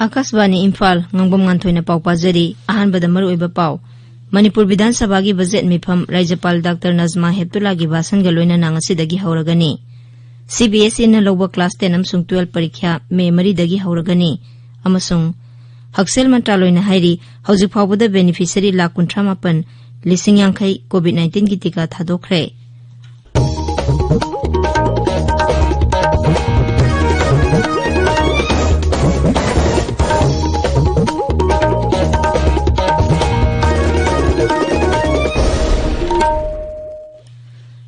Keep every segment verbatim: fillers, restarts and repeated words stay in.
ꯑꯥꯀꯥꯁꯕꯥꯅꯤ ꯏꯝꯐꯥꯜ, ꯉꯥꯡꯕꯝ ꯉꯥꯟꯊꯣꯏꯅ ꯄꯥꯎ ꯄꯥꯖꯔꯤ꯫ ꯑꯍꯥꯟꯕꯗ ꯃꯔꯨꯑꯣꯏꯕ ꯄꯥꯎ꯫ ꯃꯅꯤꯄꯨꯔ ꯕꯤꯙꯥꯟ ꯁꯚꯥꯒꯤ ꯕꯖꯦꯠ ꯃꯤꯐꯝ ꯔꯥꯖ꯭ꯌꯄꯥꯜ ꯗꯥꯛꯇꯔ ꯅꯖꯃꯥ ꯍꯦꯞꯇꯨꯂꯥꯒꯤ ꯚꯥꯁꯟꯒ ꯂꯣꯏꯅꯅ ꯉꯁꯤꯗꯒꯤ ꯍꯧꯔꯒꯅꯤ꯫ ꯁꯤ ꯕꯤ ꯑꯦꯁ ꯏꯅ ꯂꯧꯕ ꯀ꯭ꯂꯥꯁ ꯇꯦꯟ ꯑꯃꯁꯨꯡ ꯇꯨꯋꯦꯜꯐ ꯄꯔꯤꯈ꯭ꯌꯥ ꯃꯦ ꯃꯔꯤꯗꯒꯤ ꯍꯧꯔꯒꯅꯤ꯫ ꯑꯃꯁꯨꯡ ꯍꯛꯁꯦꯜ ꯃꯟꯇ꯭ꯔꯥꯂꯣꯏꯅ ꯍꯥꯏꯔꯤ, ꯍꯧꯖꯤꯛ ꯐꯥꯎꯕꯗ ꯕꯦꯅꯤꯐꯤꯁꯔꯤ ꯂꯥꯈ ꯀꯨꯟꯊ꯭ꯔꯥ ꯃꯥꯄꯟ ꯂꯤꯁꯤꯡ ꯌꯥꯡꯈꯩ ꯀꯣꯚꯤꯗ ꯅꯥꯏꯟꯇꯤꯟꯒꯤ ꯇꯤꯀꯥ ꯊꯥꯗꯣꯛꯈ꯭ꯔꯦ꯫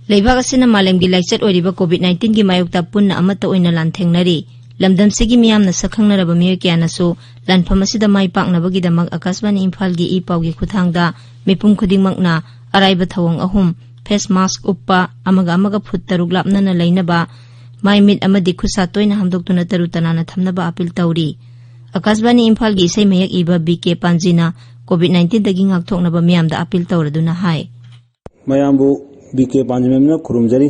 ꯂꯩꯕꯥꯛ ꯑꯁꯤꯅ ꯃꯥꯂꯦꯝꯒꯤ ꯂꯥꯏꯆꯠ ꯑꯣꯏꯔꯤꯕ ꯀꯣꯚꯤꯗ ꯅꯥꯏꯟꯇꯤꯟꯒꯤ ꯃꯥꯌꯣꯛꯇ ꯄꯨꯟꯅ ꯑꯃꯠꯇ ꯑꯣꯏꯅ ꯂꯥꯟꯊꯦꯡꯅꯔꯤ꯫ ꯂꯝꯗꯝꯁꯤꯒꯤ ꯃꯤꯌꯥꯝꯅ ꯁꯛꯈꯪꯅꯔꯕ ꯃꯤꯑꯣꯏ ꯀꯌꯥꯅꯁꯨ ꯂꯥꯟꯐꯝ ꯑꯁꯤꯗ ꯃꯥꯏ ꯄꯥꯛꯅꯕꯒꯤꯗꯃꯛ ꯑꯀꯥꯁꯕꯥꯅꯤ ꯏꯝꯐꯥꯜꯒꯤ ꯏ ꯄꯥꯎꯒꯤ ꯈꯨꯠꯊꯥꯡꯗ ꯃꯤꯄꯨꯝ ꯈꯨꯗꯤꯡꯃꯛꯅ ꯑꯔꯥꯏꯕ ꯊꯧꯑꯣꯡ ꯑꯍꯨꯝ, ꯐꯦꯁ ꯃꯥꯁꯛ ꯎꯞꯄ, ꯑꯃꯒ ꯑꯃꯒ ꯐꯨꯠ ꯇꯔꯨꯛ ꯂꯥꯞꯅꯅ ꯂꯩꯅꯕ, ꯃꯥꯏ ꯃꯤꯠ ꯑꯃꯗꯤ ꯈꯨꯠꯁꯥ ꯇꯣꯏꯅ ꯍꯥꯝꯗꯣꯛꯇꯨꯅ ꯇꯔꯨ ꯇꯅꯥꯟꯅ ꯊꯝꯅꯕ ꯑꯥꯄꯤꯜ ꯇꯧꯔꯤ꯫ ꯑꯀꯥꯁꯕꯥꯅꯤ ꯏꯝꯐꯥꯜꯒꯤ ꯏꯁꯩ ꯃꯌꯦꯛ ꯏꯕ ꯕꯤ ꯀꯦ ꯄꯥꯟꯖꯤꯅ ꯀꯣꯚꯤꯗ ꯅꯥꯏꯟꯇꯤꯟꯗꯒꯤ ꯉꯥꯛꯊꯣꯛꯅꯕ ꯃꯤꯌꯥꯝꯗ ꯑꯥꯄꯤꯜ ꯇꯧꯔꯗꯨꯅ ꯍꯥꯏ꯫ ꯃꯌꯥꯝꯕꯨ ꯕꯤ ꯀꯦ ꯄꯥꯟꯖꯤꯃꯦꯝꯅ ꯈꯨꯔꯨꯝꯖꯔꯤ꯫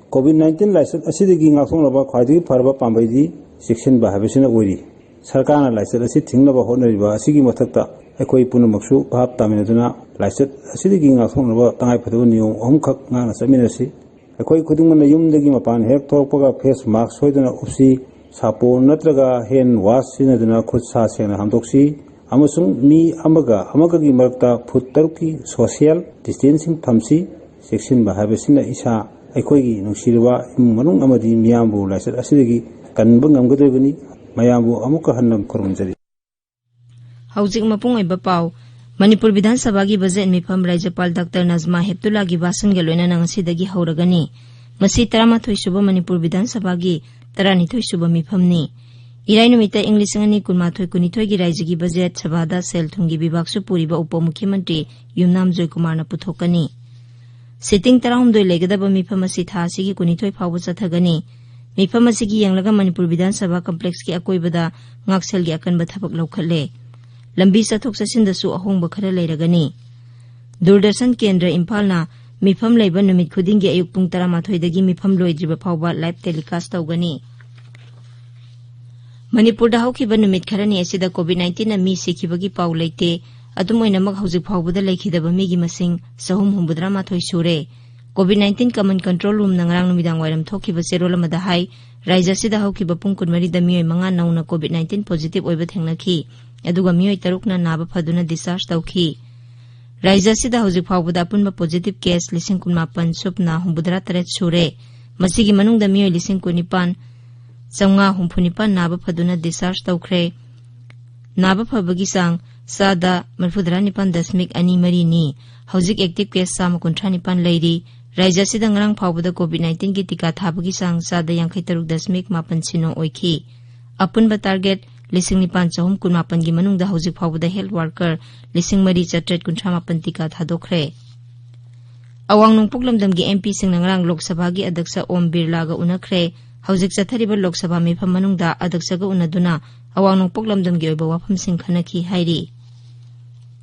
ꯀꯣꯚꯤꯗ ꯅꯥꯏꯟꯇꯤꯟ ꯂꯥꯏꯆꯠ ꯑꯁꯤꯗꯒꯤ ꯉꯥꯛꯊꯣꯛꯅꯕ ꯈ꯭ꯋꯥꯏꯗꯒꯤ ꯐꯔꯕ ꯄꯥꯝꯕꯩꯗꯤ ꯆꯦꯛꯁꯤꯟꯕ ꯍꯥꯏꯕꯁꯤꯅ ꯑꯣꯏꯔꯤ꯫ ꯁꯔꯀꯥꯔꯅ ꯂꯥꯏꯆꯠ ꯑꯁꯤ ꯊꯤꯡꯅꯕ ꯍꯣꯠꯅꯔꯤꯕ ꯑꯁꯤꯒꯤ ꯃꯊꯛꯇ ꯑꯩꯈꯣꯏ ꯄꯨꯝꯅꯃꯛꯁꯨ ꯚꯥꯞ ꯇꯥꯃꯤꯟꯅꯗꯨꯅ ꯂꯥꯏꯆꯠ ꯑꯁꯤꯗꯒꯤ ꯉꯥꯛꯊꯣꯛꯅꯕ ꯇꯉꯥꯏꯐꯗꯕ ꯅꯤꯌꯣꯝ ꯑꯍꯨꯝꯈꯛ ꯉꯥꯛꯅ ꯆꯠꯃꯤꯟꯅꯁꯤ꯫ ꯑꯩꯈꯣꯏ ꯈꯨꯗꯤꯡꯃꯛꯅ ꯌꯨꯝꯗꯒꯤ ꯃꯄꯥꯟ ꯍꯦꯛ ꯊꯣꯛꯂꯛꯄꯒ ꯐꯦꯁ ꯃꯥꯁꯛ ꯁꯣꯏꯗꯅ ꯎꯞꯁꯤ꯫ ꯁꯥꯄꯣꯟ ꯅꯠꯇ꯭ꯔꯒ ꯍꯦꯟ ꯋꯥꯁ ꯁꯤꯖꯤꯟꯅꯗꯨꯅ ꯈꯨꯠ ꯁꯥ ꯁꯦꯡꯅ ꯍꯥꯝꯗꯣꯛꯁꯤ꯫ ꯑꯃꯁꯨꯡ ꯃꯤ ꯑꯃꯒ ꯑꯃꯒꯒꯤ ꯃꯔꯛꯇ ꯐꯨꯠ ꯇꯔꯨꯛꯀꯤ ꯁꯣꯁꯤꯌꯦꯜ ꯗꯤꯁꯇꯦꯟꯁꯤꯡ ꯊꯝꯁꯤ꯫ ꯆꯦꯛꯁꯤꯟꯕ ꯍꯥꯏꯕꯁꯤꯅ ꯏꯁꯥ, ꯑꯩꯈꯣꯏꯒꯤ ꯅꯨꯡꯁꯤꯔꯕ ꯏꯃꯨꯡ ꯃꯅꯨꯡ ꯑꯃꯗꯤ ꯃꯤꯌꯥꯝꯕꯨ ꯂꯥꯏꯆꯠ ꯑꯁꯤꯗꯒꯤ ꯀꯟꯕ ꯉꯝꯒꯗꯧꯔꯤꯕꯅꯤ꯫ ꯃꯌꯥꯝꯕꯨ ꯑꯃꯨꯛꯀ ꯍꯟꯅ ꯈꯨꯔꯨꯝꯖꯔꯤ꯫ ꯍꯧꯖꯤꯛ ꯃꯄꯨꯡ ꯑꯣꯏꯕ ꯄꯥꯎ꯫ ꯃꯅꯤꯄꯨꯔ ꯕꯤꯙꯥꯟ ꯁꯚꯥꯒꯤ ꯕꯖꯦꯠ ꯃꯤꯐꯝ ꯔꯥꯖ꯭ꯌꯄꯥꯜ ꯗꯥꯛꯇꯔ ꯅꯖꯃꯥ ꯍꯦꯞꯇꯨꯂꯥꯒꯤ ꯚꯥꯁꯟꯒ ꯂꯣꯏꯅꯅ ꯉꯁꯤꯗꯒꯤ ꯍꯧꯔꯒꯅꯤ꯫ ꯃꯁꯤ ꯇꯔꯥꯃꯥꯊꯣꯏ ꯁꯨꯕ ꯃꯅꯤꯄꯨꯔ ꯕꯤꯙꯥꯟ ꯁꯚꯥꯒꯤ ꯇꯔꯥꯅꯤꯊꯣꯏ ꯁꯨꯕ ꯃꯤꯐꯝꯅꯤ꯫ ꯏꯔꯥꯏ ꯅꯨꯃꯤꯠꯇ ꯏꯪ ꯂꯤꯁꯤꯡ ꯑꯅꯤ ꯀꯨꯟꯃꯥꯊꯣꯏ ꯀꯨꯟꯅꯤꯊꯣꯏꯒꯤ ꯔꯥꯏꯖ꯭ꯌꯒꯤ ꯕꯖꯦꯠ ꯁꯚꯥꯗ ꯁꯦꯜ ꯊꯨꯝꯒꯤ ꯕꯤꯚꯥꯒꯁꯨ ꯄꯨꯔꯤꯕ ꯎꯄ ꯃꯨꯈ꯭ꯌ ꯃꯟꯇ꯭ꯔꯤ ꯌꯨꯝꯅꯥꯝ ꯖꯣꯏꯀꯨꯃꯥꯔꯅ ꯄꯨꯊꯣꯛꯀꯅꯤ꯫ ꯁꯤꯇꯤꯡ ꯇꯔꯥꯍꯨꯝꯗꯣꯏ ꯂꯩꯒꯗꯕ ꯃꯤꯐꯝ ꯑꯁꯤ ꯊꯥ ꯑꯁꯤꯒꯤ ꯀꯨꯟꯅꯤꯊꯣꯏ ꯐꯥꯎꯕ ꯆꯠꯊꯒꯅꯤ꯫ ꯃꯤꯐꯝ ꯑꯁꯤꯒꯤ ꯌꯦꯡꯂꯒ ꯃꯅꯤꯄꯨꯔ ꯕꯤꯙꯥꯟ ꯁꯚꯥ ꯀꯝꯄ꯭ꯂꯦꯛꯁꯀꯤ ꯑꯀꯣꯏꯕꯗ ꯉꯥꯛꯁꯦꯜꯒꯤ ꯑꯀꯟꯕ ꯊꯕꯛ ꯂꯧꯈꯠꯂꯦ꯫ ꯂꯝꯕꯤ ꯆꯠꯊꯣꯛ ꯆꯠꯁꯤꯟꯗꯁꯨ ꯑꯍꯣꯡꯕ ꯈꯔ ꯂꯩꯔꯒꯅꯤ꯫ ꯗꯨꯔꯗꯔꯁꯟ ꯀꯦꯟꯗ꯭ꯔ ꯏꯝꯐꯥꯜꯅ ꯃꯤꯐꯝ ꯂꯩꯕ ꯅꯨꯃꯤꯠ ꯈꯨꯗꯤꯡꯒꯤ ꯑꯌꯨꯛ ꯄꯨꯡ ꯇꯔꯥꯃꯥꯊꯣꯏꯗꯒꯤ ꯃꯤꯐꯝ ꯂꯣꯏꯗ꯭ꯔꯤꯕ ꯐꯥꯎꯕ ꯂꯥꯏꯚ ꯇꯦꯂꯤꯀꯥꯁ ꯇꯧꯒꯅꯤ꯫ ꯃꯅꯤꯄꯨꯔꯗ ꯍꯧꯈꯤꯕ ꯅꯨꯃꯤꯠ ꯈꯔꯅꯤ ꯑꯁꯤꯗ COVID-19ꯅ ꯃꯤ ꯁꯤꯈꯤꯕꯒꯤ ꯄꯥꯎ ꯂꯩꯇꯦ꯫ ꯑꯗꯨꯝ ꯑꯣꯏꯅꯃꯛ, ꯍꯧꯖꯤꯛ ꯐꯥꯎꯕꯗ ꯂꯩꯈꯤꯗꯕ ꯃꯤꯒꯤ ꯃꯁꯤꯡ ꯆꯍꯨꯝ ꯍꯨꯝꯐꯨꯇꯔꯥ ꯃꯥꯊꯣꯏ ꯁꯨꯔꯦ꯫ COVID-19 Common Control Roomꯅ ꯉꯔꯥꯡ ꯅꯨꯃꯤꯗꯥꯡ ꯋꯥꯏꯔꯝ ꯊꯣꯛꯈꯤꯕ ꯆꯦꯔꯣꯜ ꯑꯃꯗ ꯍꯥꯏ, ꯔꯥꯖ꯭ꯌ ꯑꯁꯤꯗ ꯍꯧꯈꯤꯕ ꯄꯨꯡ ꯀꯨꯟꯃꯔꯤꯗ ꯃꯤꯑꯣꯏ ꯃꯉꯥ ꯅꯧꯅ COVID-19 positive ꯑꯣꯏꯕ ꯊꯦꯡꯅꯈꯤ꯫ ꯑꯗꯨꯒ ꯃꯤꯑꯣꯏ ꯇꯔꯨꯛꯅ ꯅꯥꯕ ꯐꯗꯨꯅ discharge ꯇꯧꯈꯤ꯫ ꯔꯥꯖ꯭ꯌ ꯑꯁꯤꯗ ꯍꯧꯖꯤꯛ ꯐꯥꯎꯕꯗ ꯑꯄꯨꯟꯕ positive case ꯂꯤꯁꯤꯡ ꯀꯨꯟꯃꯥꯄꯟ ꯁꯨꯞꯅ ꯍꯨꯝꯐꯨꯇꯔꯥ ꯇꯔꯦꯠ ꯁꯨꯔꯦ꯫ ꯃꯁꯤꯒꯤ ꯃꯅꯨꯡꯗ ꯃꯤꯑꯣꯏ ꯂꯤꯁꯤꯡ ꯀꯨꯟꯅꯤꯄꯥꯟ ꯆꯥꯝꯃꯉꯥ ꯍꯨꯝꯐꯨ ꯅꯤꯄꯥꯟ ꯅꯥꯕ ꯐꯗꯨꯅ discharge ꯇꯧꯈ꯭ꯔꯦ꯫ ꯅꯥꯕ ꯐꯕꯒꯤ ꯆꯥꯡ ꯆꯥꯗ ꯃꯔꯤꯐꯨꯇꯔꯥ ꯅꯤꯄꯥꯟ ꯗꯁꯃꯤꯛ ꯑꯅꯤ ꯃꯔꯤꯅꯤ꯫ ꯍꯧꯖꯤꯛ active case ꯆꯥꯝꯃ ꯀꯨꯟꯊ꯭ꯔꯥ ꯅꯤꯄꯥꯟ ꯂꯩꯔꯤ꯫ ꯔꯥꯖ꯭ꯌ ꯑꯁꯤꯗ ꯉꯔꯥꯡ ꯐꯥꯎꯕꯗ COVID-19ꯒꯤ ꯇꯤꯀꯥ ꯊꯥꯕꯒꯤ ꯆꯥꯡ ꯆꯥꯗ ꯌꯥꯡꯈꯩ ꯇꯔꯨꯛ ꯗꯁꯃꯤꯛ ꯃꯥꯄꯟ ꯁꯤꯅꯣ ꯑꯣꯏꯈꯤ꯫ ꯑꯄꯨꯟꯕ target ꯂꯤꯁꯤꯡ ꯅꯤꯄꯥꯟ ꯆꯍꯨꯝ ꯀꯨꯟꯃꯥꯄꯟꯒꯤ ꯃꯅꯨꯡꯗ ꯍꯧꯖꯤꯛ ꯐꯥꯎꯕꯗ health worker ꯂꯤꯁꯤꯡ ꯃꯔꯤ ꯆꯥꯇ꯭ꯔꯦꯠ ꯀꯨꯟꯊ꯭ꯔꯥ ꯃꯥꯄꯟ ꯇꯤꯀꯥ ꯊꯥꯗꯣꯛꯈ꯭ꯔꯦ꯫ ꯑꯋꯥꯡ ꯅꯣꯡꯄꯣꯛ ꯂꯝꯗꯝꯒꯤ MPꯁꯤꯡꯅ ꯉꯔꯥꯡ ꯂꯣꯛ ꯁꯚꯥꯒꯤ ꯑꯗ꯭ꯌꯛꯁ ꯑꯣꯝ ꯕꯤꯔꯂꯥꯒ ꯎꯅꯈ꯭ꯔꯦ꯫ ꯍꯧꯖꯤꯛ ꯆꯠꯊꯔꯤꯕ ꯂꯣꯛ ꯁꯚꯥ ꯃꯤꯐꯝ ꯃꯅꯨꯡꯗ ꯑꯗ꯭ꯌꯛꯁꯒ ꯎꯅꯗꯨꯅ ꯑꯋꯥꯡ ꯅꯣꯡꯄꯣꯛ ꯂꯝꯗꯝꯒꯤ ꯑꯣꯏꯕ ꯋꯥꯐꯝꯁꯤꯡ ꯈꯟꯅꯈꯤ ꯍꯥꯏꯔꯤ꯫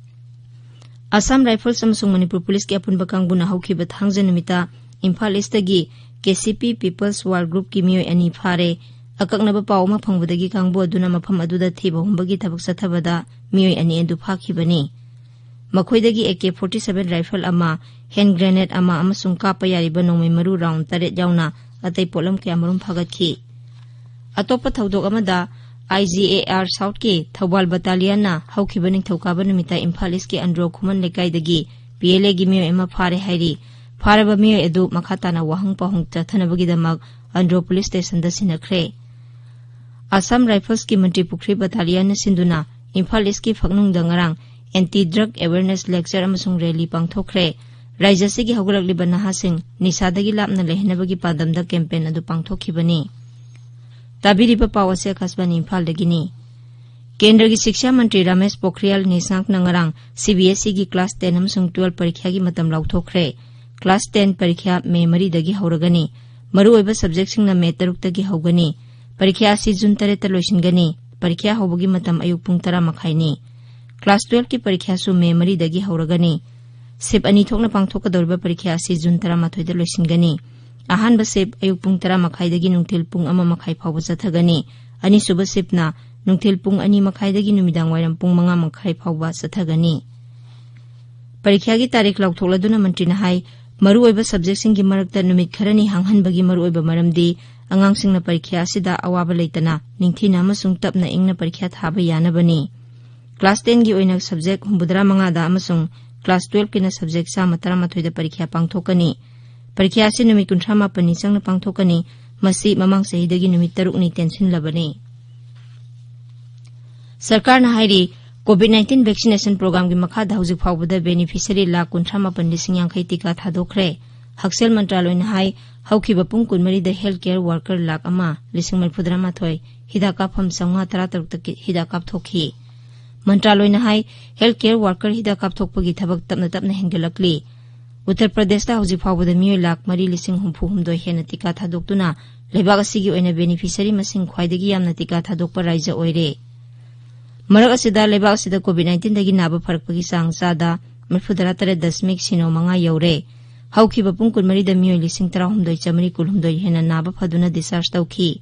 ꯑꯁꯥꯝ ꯔꯥꯏꯐꯜꯁ ꯑꯃꯁꯨꯡ ꯃꯅꯤꯄꯨꯔ ꯄꯨꯂꯤꯁꯀꯤ ꯑꯄꯨꯟꯕ ꯀꯥꯡꯕꯨꯅ ꯍꯧꯈꯤꯕ ꯊꯥꯡꯖ ꯅꯨꯃꯤꯠꯇ ꯏꯝꯐꯥꯜ ꯏꯁꯇꯒꯤ KCP People's War Groupꯀꯤ ꯃꯤꯑꯣꯏ ꯑꯅꯤ ꯐꯥꯔꯦ꯫ ꯑꯀꯛꯅꯕ ꯄꯥꯎ ꯑꯃ ꯐꯪꯕꯗꯒꯤ ꯀꯥꯡꯕꯨ ꯑꯗꯨꯅ ꯃꯐꯝ ꯑꯗꯨꯗ ꯊꯤꯕ ꯍꯨꯝꯕꯒꯤ ꯊꯕꯛ ꯆꯠꯊꯕꯗ ꯃꯤꯑꯣꯏ ꯑꯅꯤ ꯑꯗꯨ ꯐꯥꯈꯤꯕꯅꯤ꯫ ꯃꯈꯣꯏꯗꯒꯤ AK forty seven rifle ꯑꯃ, hand grenade ꯑꯃ ꯑꯃꯁꯨꯡ ꯀꯥꯞꯄ ꯌꯥꯔꯤꯕ ꯅꯣꯡꯃꯩ ꯃꯔꯨ round ꯇꯔꯦꯠ ꯌꯥꯎꯅ ꯑꯇꯩ ꯄꯣꯠꯂꯝ ꯀꯌꯥꯃꯔꯨꯝ ꯐꯥꯒꯠꯈꯤ꯫ ꯑꯇꯣꯞꯄ ꯊꯧꯗꯣꯛ ꯑꯃꯗ, IGAR Southꯀꯤ ꯊꯧꯕꯥꯜ battalionꯅ ꯍꯧꯈꯤꯕ ꯅꯤꯡꯊꯧꯀꯥꯕ ꯅꯨꯃꯤꯠꯇ ꯏꯝꯐꯥꯜ ꯏꯁꯀꯤ ꯑꯟꯗ꯭ꯔꯣ ꯈꯨꯃꯟ ꯂꯩꯀꯥꯏꯗꯒꯤ PLAꯒꯤ ꯃꯤꯑꯣꯏ ꯑꯃ ꯐꯥꯔꯦ ꯍꯥꯏꯔꯤ꯫ ꯐꯥꯔꯕ ꯃꯤꯑꯣꯏ ꯑꯗꯨ ꯃꯈꯥ ꯇꯥꯅ ꯋꯥꯍꯪ ꯄꯥꯎꯍꯪ ꯆꯠꯊꯅꯕꯒꯤꯗꯃꯛ ꯑꯟꯗ꯭ꯔꯣ ꯄꯨꯂꯤꯁ ꯁ꯭ꯇꯦꯁꯟꯗ ꯁꯤꯟꯅꯈ꯭ꯔꯦ꯫ ꯑꯁꯥꯝ ꯔꯥꯏꯐꯜꯁꯀꯤ ꯃꯟꯇ꯭ꯔꯤ ꯄꯨꯈ꯭ꯔꯤ battalionꯅ ꯁꯤꯟꯗꯨꯅ ꯏꯝꯐꯥꯜ ꯏꯁꯀꯤ ꯐꯛꯅꯨꯡꯗ ꯉꯔꯥꯡ anti drug awareness lecture ꯑꯃꯁꯨꯡ rally ꯄꯥꯡꯊꯣꯛꯈ꯭ꯔꯦ꯫ ꯔꯥꯖ꯭ꯌ ꯑꯁꯤꯒꯤ ꯍꯧꯒꯠꯂꯛꯂꯤꯕ ꯅꯍꯥꯁꯤꯡ ꯅꯤꯁꯥꯗꯒꯤ ꯂꯥꯞꯅ ꯂꯩꯍꯟꯅꯕꯒꯤ ꯄꯥꯟꯗꯝꯗ campaign ꯑꯗꯨ ꯄꯥꯡꯊꯣꯛꯈꯤꯕꯅꯤ꯫ ꯇꯥꯕꯤꯔꯤꯕ ꯄꯥꯎ ꯑꯁꯤ ꯑꯀꯥꯁꯕꯥꯅꯤ ꯏꯝꯐꯥꯜꯗꯒꯤꯅꯤ꯫ ꯀꯦꯟꯗ꯭ꯔꯒꯤ ꯁꯤꯛꯁꯥ ꯃꯟꯇ꯭ꯔꯤ ꯔꯥꯃꯦꯁ ꯄꯣꯈ꯭ꯔꯤꯌꯥꯜ ꯅꯤꯁꯥꯡꯛꯅ ꯉꯔꯥꯡ CBSEꯒꯤ class ten ꯑꯃꯁꯨꯡ twelve ꯄꯔꯤꯈ꯭ꯌꯥꯒꯤ ꯃꯇꯝ ꯂꯥꯎꯊꯣꯛꯈ꯭ꯔꯦ꯫ Class ten ꯄꯔꯤꯈ꯭ꯌꯥ ꯃꯦ ꯃꯔꯤꯗꯒꯤ ꯍꯧꯔꯒꯅꯤ꯫ ꯃꯔꯨꯑꯣꯏꯕ subjectꯁꯤꯡꯅ ꯃꯦ ꯇꯔꯨꯛꯇꯒꯤ ꯍꯧꯒꯅꯤ꯫ ꯄꯔꯤꯈ꯭ꯌꯥ ꯑꯁꯤ ꯖꯨꯟ ꯇꯔꯦꯠꯇ ꯂꯣꯏꯁꯤꯟꯒꯅꯤ꯫ ꯄꯔꯤꯈ꯭ꯌꯥ ꯍꯧꯕꯒꯤ ꯃꯇꯝ ꯑꯌꯨꯛ ꯄꯨꯡ ꯇꯔꯥ ꯃꯈꯥꯏꯅꯤ꯫ Class twelveꯀꯤ ꯄꯔꯤꯈ꯭ꯌꯥꯁꯨ ꯃꯦ ꯃꯔꯤꯗꯒꯤ ꯍꯧꯔꯒꯅꯤ꯫ Shift ꯑꯅꯤ ꯊꯣꯛꯅ ꯄꯥꯡꯊꯣꯛꯀꯗꯧꯔꯤꯕ ꯄꯔꯤꯈ꯭ꯌꯥ ꯑꯁꯤ ꯖꯨꯟ ꯇꯔꯥꯃꯥꯊꯣꯏꯗ ꯂꯣꯏꯁꯤꯟꯒꯅꯤ꯫ ꯑꯍꯥꯟꯕ shift ꯑꯌꯨꯛ ꯄꯨꯡ ꯇꯔꯥ ꯃꯈꯥꯏꯗꯒꯤ ꯅꯨꯡꯊꯤꯜ ꯄꯨꯡ ꯑꯃ ꯃꯈꯥꯏ ꯐꯥꯎꯕ ꯆꯠꯊꯒꯅꯤ꯫ ꯑꯅꯤꯁꯨꯕ ꯁꯤꯞꯅ ꯅꯨꯡꯊꯤꯜ ꯄꯨꯡ ꯑꯅꯤ ꯃꯈꯥꯏꯗꯒꯤ ꯅꯨꯃꯤꯗꯥꯡ ꯋꯥꯏꯔꯝ ꯄꯨꯡ ꯃꯉꯥ ꯃꯈꯥꯏ ꯐꯥꯎꯕ ꯆꯠꯊꯒꯅꯤ꯫ ꯄꯔꯤꯈ꯭ꯌꯥꯒꯤ ꯇꯥꯔꯤꯈ ꯂꯥꯎꯊꯣꯛꯂꯗꯨꯅ ꯃꯟꯇ꯭ꯔꯤꯅ ꯍꯥꯏ, ꯃꯔꯨꯑꯣꯏꯕ ꯁꯕꯖꯦꯛꯁꯤꯡꯒꯤ ꯃꯔꯛꯇ ꯅꯨꯃꯤꯠ ꯈꯔꯅꯤ ꯍꯥꯡꯍꯟꯕꯒꯤ ꯃꯔꯨꯑꯣꯏꯕ ꯃꯔꯝꯗꯤ ꯑꯉꯥꯡꯁꯤꯡꯅ ꯄꯔꯤꯈ꯭ꯌꯥ ꯑꯁꯤꯗ ꯑꯋꯥꯕ ꯂꯩꯇꯅ ꯅꯤꯡꯊꯤꯅ ꯑꯃꯁꯨꯡ ꯇꯞꯅ ꯏꯪꯅ ꯄꯔꯤꯈ꯭ꯌꯥ ꯊꯥꯕ ꯌꯥꯅꯕꯅꯤ꯫ ꯀ꯭ꯂꯥꯁ ꯇꯦꯟꯒꯤ ꯑꯣꯏꯅ ꯁꯕꯖꯦꯛ ꯍꯨꯝꯐꯨꯇꯔꯥ ꯃꯉꯥꯗ ꯑꯃꯁꯨꯡ ꯀ꯭ꯂꯥꯁ ꯇꯨꯌꯦꯜꯐꯀꯤꯅ ꯁꯕꯖꯦꯛ ꯆꯥꯝꯃ ꯇꯔꯥꯃꯥꯊꯣꯏꯗ ꯄꯔꯤꯈ꯭ꯌꯥ ꯄꯥꯡꯊꯣꯛꯀꯅꯤ꯫ ꯄꯔꯤꯈ꯭ꯌꯥ ꯑꯁꯤ ꯅꯨꯃꯤꯠ ꯀꯨꯟꯊ꯭ꯔꯥ ꯃꯥꯄꯟꯅꯤ ꯆꯪꯅ ꯄꯥꯡꯊꯣꯛꯀꯅꯤ꯫ ꯃꯁꯤ ꯃꯃꯥꯡ ꯆꯍꯤꯗꯒꯤ ꯅꯨꯃꯤꯠ ꯇꯔꯨꯛꯅꯤ ꯇꯦꯟꯁꯤꯜꯂꯕꯅꯤ꯫ ꯁꯔꯀꯥꯔꯅ ꯍꯥꯏꯔꯤ, COVID nineteen vaccination programꯒꯤ ꯃꯈꯥꯗ ꯍꯧꯖꯤꯛ ꯐꯥꯎꯕꯗ beneficiary ꯂꯥꯈ ꯀꯨꯟꯊ꯭ꯔꯥ ꯃꯥꯄꯟ ꯂꯤꯁꯤꯡ ꯌꯥꯡꯈꯩ ꯇꯤꯀꯥ ꯊꯥꯗꯣꯛꯈ꯭ꯔꯦ꯫ ꯍꯛꯁꯦꯜ ꯃꯟꯇ꯭ꯔꯥꯂꯣꯏꯅ ꯍꯥꯏ, ꯍꯧꯈꯤꯕ ꯄꯨꯡ ꯀꯨꯟꯃꯔꯤꯗ health care worker ꯂꯥꯈ ꯑꯃ ꯂꯤꯁꯤꯡ ꯃꯔꯤꯐꯨꯇꯔꯥ ꯃꯥꯊꯣꯏ ꯍꯤꯗꯥꯛ ꯀꯥꯞꯐꯝ ꯆꯥꯝꯃꯉꯥ ꯇꯔꯥꯇꯔꯨꯛꯇ ꯀꯤ-, ꯍꯤꯗꯥꯛ ꯀꯥꯞꯊꯣꯛꯈꯤ꯫ ꯃꯟꯇ꯭ꯔꯥꯂꯣꯏꯅ ꯍꯥꯏ, health care worker ꯍꯤꯗꯥꯛ ꯀꯥꯞꯊꯣꯛꯄꯒꯤ ꯊꯕꯛ ꯇꯞꯅ ꯇꯞꯅ ꯍꯦꯟꯒꯠꯂꯛꯂꯤ꯫ ꯎꯠꯇꯔ ꯄ꯭ꯔꯗꯦꯁꯇ ꯍꯧꯖꯤꯛ ꯐꯥꯎꯕꯗ ꯃꯤꯑꯣꯏ ꯂꯥꯈ ꯃꯔꯤ ꯂꯤꯁꯤꯡ ꯍꯨꯝꯐꯨ ꯍꯨꯝꯗꯣꯏ ꯍꯦꯟꯅ ꯇꯤꯀꯥ ꯊꯥꯗꯣꯛꯇꯨꯅ ꯂꯩꯕꯥꯛ ꯑꯁꯤꯒꯤ ꯑꯣꯏꯅ beneficiary ꯃꯁꯤꯡ ꯈ꯭ꯋꯥꯏꯗꯒꯤ ꯌꯥꯝꯅ ꯇꯤꯀꯥ ꯊꯥꯗꯣꯛꯄ ꯔꯥꯏꯖ꯭ꯌ ꯑꯣꯏꯔꯦ꯫ ꯃꯔꯛ ꯑꯁꯤꯗ ꯂꯩꯕꯥꯛ ꯑꯁꯤꯗ COVID nineteenꯗꯒꯤ ꯅꯥꯕ ꯐꯔꯛꯄꯒꯤ ꯆꯥꯡ ꯆꯥꯗ ꯃꯔꯤꯐꯨꯇꯔꯥ ꯇꯔꯦꯠ ꯗꯁꯃꯤꯛ ꯁꯤꯅꯣ ꯃꯉꯥ ꯌꯧꯔꯦ꯫ ꯍꯧꯈꯤꯕ ꯄꯨꯡ ꯀꯨꯟꯃꯔꯤꯗ ꯃꯤꯑꯣꯏ ꯂꯤꯁꯤꯡ ꯇꯔꯥꯍꯨꯝꯗꯣꯏ ꯆꯥꯃꯔꯤ ꯀꯨꯟꯍꯨꯝꯗꯣꯏ ꯍꯦꯟꯅ ꯅꯥꯕ ꯐꯗꯨꯅ discharge ꯇꯧꯈꯤ꯫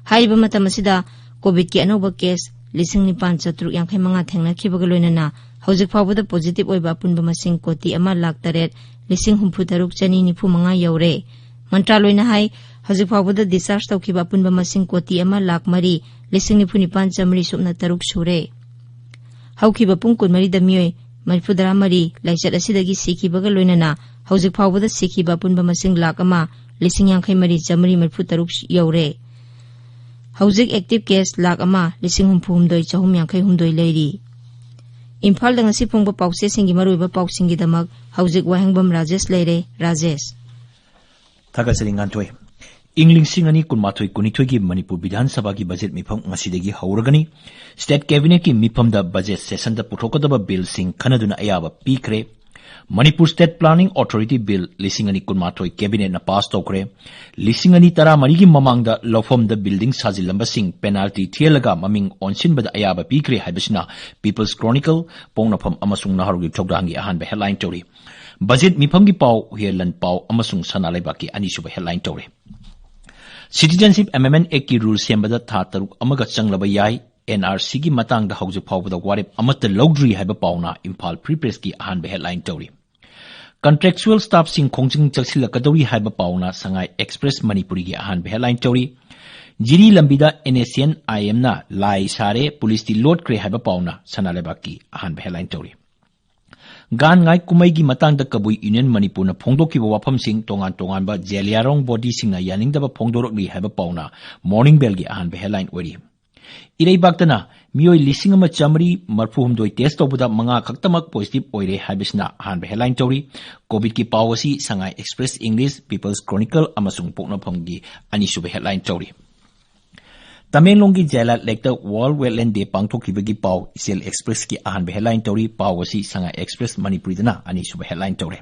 ꯍꯥꯏꯔꯤꯕ ꯃꯇꯝ ꯑꯁꯤꯗ COVIDꯀꯤ ꯑꯅꯧꯕ case ꯂꯤꯁꯤꯡ ꯅꯤꯄꯥꯟ ꯆꯥꯇ꯭ꯔꯨꯛ ꯌꯥꯡꯈꯩ ꯃꯉꯥ ꯊꯦꯡꯅꯈꯤꯕꯒ ꯂꯣꯏꯅꯅ ꯍꯧꯖꯤꯛ ꯐꯥꯎꯕꯗ positive ꯑꯣꯏꯕ ꯑꯄꯨꯟꯕ ꯃꯁꯤꯡ ꯀꯣꯇꯤ ꯑꯃ ꯂꯥꯈ ꯇꯔꯦꯠ ꯂꯤꯁꯤꯡ ꯍꯨꯝꯐꯨ ꯇꯔꯨꯛ ꯆꯅꯤ ꯅꯤꯐꯨ ꯃꯉꯥ ꯌꯧꯔꯦ꯫ ꯃꯟꯇ꯭ꯔꯥꯂꯣꯏꯅ ꯍꯥꯏ, ꯍꯧꯖꯤꯛ ꯐꯥꯎꯕꯗ discharge ꯇꯧꯈꯤꯕ ꯑꯄꯨꯟꯕ ꯃꯁꯤꯡ ꯀꯣꯇꯤ ꯑꯃ ꯂꯥꯈ ꯃꯔꯤ ꯂꯤꯁꯤꯡ ꯅꯤꯐꯨ ꯅꯤꯄꯥꯟ ꯆꯥꯃꯔꯤ ꯁꯨꯞꯅ ꯇꯔꯨꯛ ꯁꯨꯔꯦ꯫ ꯍꯧꯈꯤꯕ ꯄꯨꯡ ꯀꯨꯟꯃꯔꯤꯗ ꯃꯤꯑꯣꯏ ꯃꯔꯤꯐꯨꯇꯔꯥ ꯃꯔꯤ ꯂꯥꯏꯆꯠ ꯑꯁꯤꯗꯒꯤ ꯁꯤꯈꯤꯕꯒ ꯂꯣꯏꯅꯅ ꯍꯧꯖꯤꯛ ꯐꯥꯎꯕꯗ ꯁꯤꯈꯤꯕ ꯑꯄꯨꯟꯕ ꯃꯁꯤꯡ ꯂꯥꯈ ꯑꯃ ꯂꯤꯁꯤꯡ ꯌꯥꯡꯈꯩ ꯃꯔꯤ ꯆꯥꯃꯔꯤ ꯃꯔꯤꯐꯨ ꯇꯔꯨꯛ ꯌꯧꯔꯦ꯫ ꯍꯧꯖꯤꯛ active case ꯂꯥꯈ ꯑꯃ ꯂꯤꯁꯤꯡ ꯍꯨꯝꯐꯨ ꯍꯨꯝꯗꯣꯏ ꯆꯍꯨꯝ ꯌꯥꯡꯈꯩ ꯍꯨꯝꯗꯣꯏ ꯂꯩꯔꯤ꯫ ꯏꯝꯐꯥꯜꯗ ꯉꯁꯤ ꯐꯣꯡꯕ ꯄꯥꯎꯆꯦꯁꯤꯡꯒꯤ ꯃꯔꯨꯑꯣꯏꯕ ꯄꯥꯎꯁꯤꯡꯒꯤꯗꯃꯛ ꯍꯧꯖꯤꯛ ꯋꯥꯍꯦꯡꯕꯝ ꯔꯥꯖꯦꯁ ꯂꯩꯔꯦ꯫ ꯔꯥꯖꯦꯁ꯫ ꯊꯥꯒꯠꯆꯔꯤ ꯉꯥꯟꯊꯣꯏ꯫ ꯏꯪ ꯂꯤꯁꯤꯡ ꯑꯅꯤ ꯀꯨꯟꯃꯥꯊꯣꯏ ꯀꯨꯟꯅꯤꯊꯣꯏꯒꯤ ꯃꯅꯤꯄꯨꯔ ꯕꯤꯙꯥꯟ ꯁꯚꯥꯒꯤ ꯕꯖꯦꯠ ꯃꯤꯐꯝ ꯉꯁꯤꯗꯒꯤ ꯍꯧꯔꯒꯅꯤ꯫ State Cabinetꯀꯤ ꯃꯤꯐꯝꯗ ꯕꯖꯦꯠ ꯁꯦꯁꯟꯗ ꯄꯨꯊꯣꯛꯀꯗꯕ ꯕꯤꯜꯁꯤꯡ ꯈꯟꯅꯗꯨꯅ ꯑꯌꯥꯕ ꯄꯤꯈ꯭ꯔꯦ꯫ Manipur State Planning Authority Bill ꯂꯤꯁꯤꯡ ꯑꯅꯤ ꯀꯨꯟꯃꯥꯊꯣꯏ Cabinetꯅ ꯄꯥꯁ ꯇꯧꯈ꯭ꯔꯦ꯫ ꯂꯤꯁꯤꯡ ꯑꯅꯤ ꯇꯔꯥꯃꯔꯤꯒꯤ ꯃꯃꯥꯡꯗ ꯂꯧꯐꯝꯗ building ꯁꯥꯖꯤꯜꯂꯝꯕꯁꯤꯡ penalty ꯊꯤꯍꯜꯂꯒ ꯃꯃꯤꯡ ꯑꯣꯟꯁꯤꯟꯕꯗ ꯑꯌꯥꯕ ꯄꯤꯈ꯭ꯔꯦ ꯍꯥꯏꯕꯁꯤꯅ People's Chronicle, ꯄꯣꯛꯅꯐꯝ ꯑꯃꯁꯨꯡ ꯅꯍꯥꯔꯣꯜꯒꯤ ꯊꯧꯗꯥꯡꯒꯤ ꯑꯍꯥꯟꯕ headline ꯇꯧꯔꯤ꯫ ꯕꯖꯦꯠ ꯃꯤꯐꯝꯒꯤ ꯄꯥꯎ, ꯍꯨꯌꯦꯟ ꯂꯥꯟꯄꯥꯎ ꯑꯃꯁꯨꯡ ꯁꯅꯥ ꯂꯩꯕꯥꯛꯀꯤ ꯑꯅꯤꯁꯨꯕ headline ꯇꯧꯔꯤ꯫ Citizenship Amendment Actꯀꯤ rule ꯁꯦꯝꯕꯗ ꯊꯥ ꯇꯔꯨꯛ ꯑꯃꯒ ꯆꯪꯂꯕ ꯌꯥꯏ, NRCꯒꯤ ꯃꯇꯥꯡꯗ ꯍꯧꯖꯤꯛ ꯐꯥꯎꯕꯗ ꯋꯥꯔꯦꯞ ꯑꯃꯠꯇ ꯂꯧꯗ꯭ꯔꯤ ꯍꯥꯏꯕ ꯄꯥꯎꯅ ꯏꯝꯐꯥꯜ Free Pressꯀꯤ ꯑꯍꯥꯟꯕ headline ꯇꯧꯔꯤ꯫ Contractual staffꯁꯤꯡ ꯈꯣꯡꯖꯪ ꯆꯪꯁꯤꯜꯂꯛꯀꯗꯧꯔꯤ ꯍꯥꯏꯕ ꯄꯥꯎꯅ ꯁꯉꯥꯏ Express ꯃꯅꯤꯄꯨꯔꯤꯒꯤ ꯑꯍꯥꯟꯕ headline ꯇꯧꯔꯤ꯫ ꯖꯤꯔꯤ ꯂꯝꯕꯤꯗ NSCN IMꯅ ꯂꯥꯏ ꯁꯥꯔꯦ, ꯄꯨꯂꯤꯁꯇꯤ ꯂꯣꯠꯈ꯭ꯔꯦ ꯍꯥꯏꯕ ꯄꯥꯎꯅ ꯁꯅꯥ ꯂꯩꯕꯥꯛꯀꯤ ꯑꯍꯥꯟꯕ headline ꯇꯧꯔꯤ꯫ ꯒꯥꯟ ꯉꯥꯏ ꯀꯨꯝꯍꯩꯒꯤ ꯃꯇꯥꯡꯗ ꯀꯕꯨꯏ Union ꯃꯅꯤꯄꯨꯔꯅ ꯐꯣꯡꯗꯣꯛꯈꯤꯕ ꯋꯥꯐꯝꯁꯤꯡ ꯇꯣꯉꯥꯟ ꯇꯣꯉꯥꯟꯕ ꯖꯦꯂꯤꯌꯥꯡꯔꯣꯡ bodyꯁꯤꯡꯅ ꯌꯥꯅꯤꯡꯗꯕ ꯐꯣꯡꯗꯣꯔꯛꯂꯤ ꯍꯥꯏꯕ ꯄꯥꯎꯅ Morning Bellꯒꯤ ꯑꯍꯥꯟꯕ headline ꯑꯣꯏꯔꯤ꯫ ꯏꯔꯩꯕꯥꯛꯇꯅ ꯃꯤꯑꯣꯏ ꯂꯤꯁꯤꯡ ꯑꯃ ꯆꯥꯃꯔꯤ ꯃꯔꯐꯨ ꯍꯨꯝꯗꯣꯏ test ꯇꯧꯕꯗ ꯃꯉꯥ ꯈꯛꯇꯃꯛ positive ꯑꯣꯏꯔꯦ ꯍꯥꯏꯕꯁꯤꯅ ꯑꯍꯥꯟꯕ headline ꯇꯧꯔꯤ꯫ COVIDꯀꯤ ꯄꯥꯎ ꯑꯁꯤ ꯁꯉꯥꯏ Express English, People's Chronicle ꯑꯃꯁꯨꯡ ꯄꯣꯛꯅꯐꯝꯒꯤ ꯑꯅꯤꯁꯨꯕ headline ꯇꯧꯔꯤ꯫ ꯇꯃꯦꯡꯂꯣꯡꯒꯤ ꯖꯥꯏꯂꯥꯠ Lakeꯇ World Wetland Day ꯄꯥꯡꯊꯣꯛꯈꯤꯕꯒꯤ ꯄꯥꯎ ꯏꯆꯦꯜ Expressꯀꯤ ꯑꯍꯥꯟꯕ headline ꯇꯧꯔꯤ꯫ ꯄꯥꯎ ꯑꯁꯤ ꯁꯉꯥꯏ Express ꯃꯅꯤꯄꯨꯔꯤꯗꯅ ꯑꯅꯤꯁꯨꯕ headline ꯇꯧꯔꯦ꯫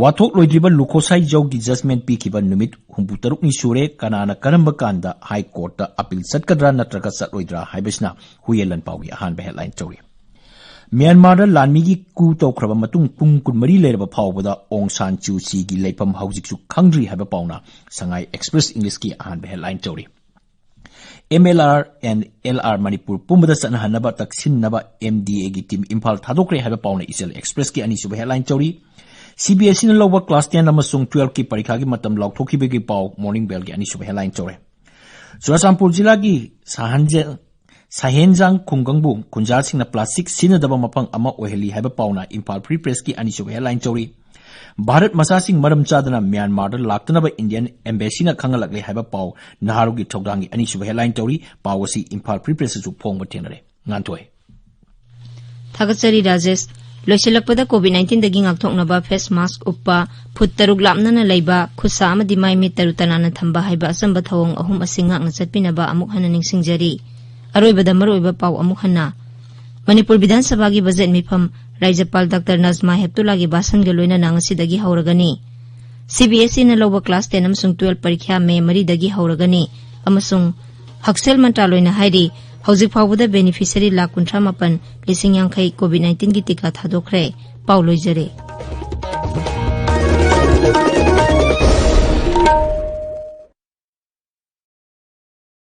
ꯋꯥꯊꯣꯛ ꯂꯣꯏꯗ꯭ꯔꯤꯕ ꯂꯨꯈꯣꯁꯥꯏ ꯖꯧꯒꯤ judgment ꯄꯤꯈꯤꯕ ꯅꯨꯃꯤꯠ ꯍꯨꯝꯐꯨ ꯇꯔꯨꯛꯅꯤ ꯁꯨꯔꯦ꯫ ꯀꯅꯥꯅ ꯀꯔꯝꯕ ꯀꯥꯟꯗ High Courtꯇ appeal ꯆꯠꯀꯗ꯭ꯔꯥ ꯅꯠꯇ꯭ꯔꯒ ꯆꯠꯂꯣꯏꯗ꯭ꯔꯥ ꯍꯥꯏꯕꯁꯤꯅ ꯍꯨꯏꯌꯦꯟ ꯂꯥꯟꯄꯥꯎꯒꯤ ꯑꯍꯥꯟꯕ headline ꯇꯧꯔꯤ꯫ ꯃ꯭ꯌꯥꯟꯃꯥꯔꯗ ꯂꯥꯟꯃꯤꯒꯤ coup ꯇꯧꯈ꯭ꯔꯕ ꯃꯇꯨꯡ ꯄꯨꯡ ꯀꯨꯟꯃꯔꯤ ꯂꯩꯔꯕ ꯐꯥꯎꯕꯗ ꯑꯣꯡ ꯁꯥꯟ ꯁꯨ ꯆꯤꯒꯤ ꯂꯩꯐꯝ ꯍꯧꯖꯤꯛꯁꯨ ꯈꯪꯗ꯭ꯔꯤ ꯍꯥꯏꯕ ꯄꯥꯎꯅ ꯁꯉꯥꯏ Express Englishꯀꯤ ꯑꯍꯥꯟꯕ headline ꯇꯧꯔꯤ꯫ MLR and LR ꯃꯅꯤꯄꯨꯔ ꯄꯨꯝꯕꯗ ꯆꯠꯅꯍꯟꯅꯕ ꯇꯛꯁꯤꯟꯅꯕ MDAꯒꯤ team ꯏꯝꯐꯥꯜ ꯊꯥꯗꯣꯛꯈ꯭ꯔꯦ ꯍꯥꯏꯕ ꯄꯥꯎꯅ ꯏꯆꯦꯜ Expressꯀꯤ ꯑꯅꯤꯁꯨꯕ headline ꯇꯧꯔꯤ꯫ CBSEꯅ ꯂꯧꯕ class ten ꯑꯃꯁꯨꯡ twelveꯀꯤ ꯄꯔꯤꯈꯥꯒꯤ ꯃꯇꯝ ꯂꯥꯎꯊꯣꯛꯈꯤꯕꯒꯤ ꯄꯥꯎ Morning Bellꯒꯤ ꯑꯅꯤꯁꯨꯕ headline ꯇꯧꯔꯦ꯫ ꯆꯨꯔꯆꯥꯟꯄꯨꯔ ꯖꯤꯂꯥꯒꯤ ꯁꯍꯟꯖ-, ꯁꯍꯦꯟꯖꯥꯡ ꯈꯨꯡꯒꯪꯕꯨ ꯈꯨꯟꯖꯥꯁꯤꯡꯅ plastic ꯁꯤꯖꯤꯟꯅꯗꯕ ꯃꯐꯝ ꯑꯃ ꯑꯣꯏꯍꯜꯂꯤ ꯍꯥꯏꯕ ꯄꯥꯎꯅ ꯏꯝꯐꯥꯜ Free Pressꯀꯤ ꯑꯅꯤꯁꯨꯕ headline ꯇꯧꯔꯤ꯫ ꯚꯥꯔꯠ ꯃꯆꯥꯁꯤꯡ ꯃꯔꯝ ꯆꯥꯗꯅ ꯃ꯭ꯌꯥꯟꯃꯥꯔꯗ ꯂꯥꯛꯇꯅꯕ Indian Embassyꯅ ꯈꯪꯍꯜꯂꯛꯂꯦ ꯍꯥꯏꯕ ꯄꯥꯎ ꯅꯍꯥꯔꯣꯜꯒꯤ ꯊꯧꯗꯥꯡꯒꯤ ꯑꯅꯤꯁꯨꯕ headline ꯇꯧꯔꯤ꯫ ꯄꯥꯎ ꯑꯁꯤ ꯏꯝꯐꯥꯜ Free Pressꯇꯁꯨ ꯐꯣꯡꯕ ꯊꯦꯡꯅꯔꯦ꯫ ꯉꯥꯟꯊꯣꯏ꯫ ꯊꯥꯒꯠꯆꯔꯤ ꯔꯥꯖꯦꯁ꯫ ꯂꯣꯏꯁꯤꯜꯂꯛꯄꯗ COVID nineteenꯗꯒꯤ ꯉꯥꯛꯊꯣꯛꯅꯕ face mask ꯎꯞꯄ, ꯐꯨꯠ ꯇꯔꯨꯛ ꯂꯥꯞꯅꯅ ꯂꯩꯕ, ꯈꯨꯠꯁꯥ ꯑꯃꯗꯤ ꯃꯥꯏ ꯃꯤꯠ ꯇꯔꯨ ꯇꯅꯥꯟꯅ ꯊꯝꯕ ꯍꯥꯏꯕ ꯑꯆꯝꯕ ꯊꯧꯑꯣꯡ ꯑꯍꯨꯝ ꯑꯁꯤ ꯉꯥꯛꯅ ꯆꯠꯄꯤꯅꯕ ꯑꯃꯨꯛ ꯍꯟꯅ ꯅꯤꯡꯁꯤꯡꯖꯔꯤ꯫ ꯑꯔꯣꯏꯕꯗ ꯃꯔꯨꯑꯣꯏꯕ ꯄꯥꯎ ꯑꯃꯨꯛ ꯍꯟꯅ꯫ ꯃꯅꯤꯄꯨꯔ ꯕꯤꯙꯥꯟ ꯁꯚꯥꯒꯤ ꯕꯖꯦꯠ ꯃꯤꯐꯝ ꯔꯥꯖ꯭ꯌꯄꯥꯜ ꯗꯥꯛꯇꯔ ꯅꯖꯃꯥ ꯍꯦꯞꯇꯨꯂꯥꯒꯤ ꯚꯥꯁꯟꯒ ꯂꯣꯏꯅꯅ ꯉꯁꯤꯗꯒꯤ ꯍꯧꯔꯒꯅꯤ꯫ CBSEꯅ ꯂꯧꯕ class ten ꯑꯃꯁꯨꯡ twelve ꯄꯔꯤꯈ꯭ꯌꯥ ꯃꯦ ꯃꯔꯤꯗꯒꯤ ꯍꯧꯔꯒꯅꯤ ꯑꯃꯁꯨꯡ ꯍꯛꯁꯦꯜ ꯃꯟꯇ꯭ꯔꯥꯂꯣꯏꯅ ꯍꯥꯏꯔꯤ, ꯍꯧꯖꯤꯛ ꯐꯥꯎꯕꯗ beneficiary ꯂꯥꯈ ꯀꯨꯟꯊ꯭ꯔꯥ ꯃꯥꯄꯟ ꯂꯤꯁꯤꯡ ꯌꯥꯡꯈꯩ COVID nineteenꯒꯤ ꯇꯤꯀꯥ ꯊꯥꯗꯣꯛꯈ꯭ꯔꯦ꯫ ꯄꯥꯎ ꯂꯣꯏꯖꯔꯦ꯫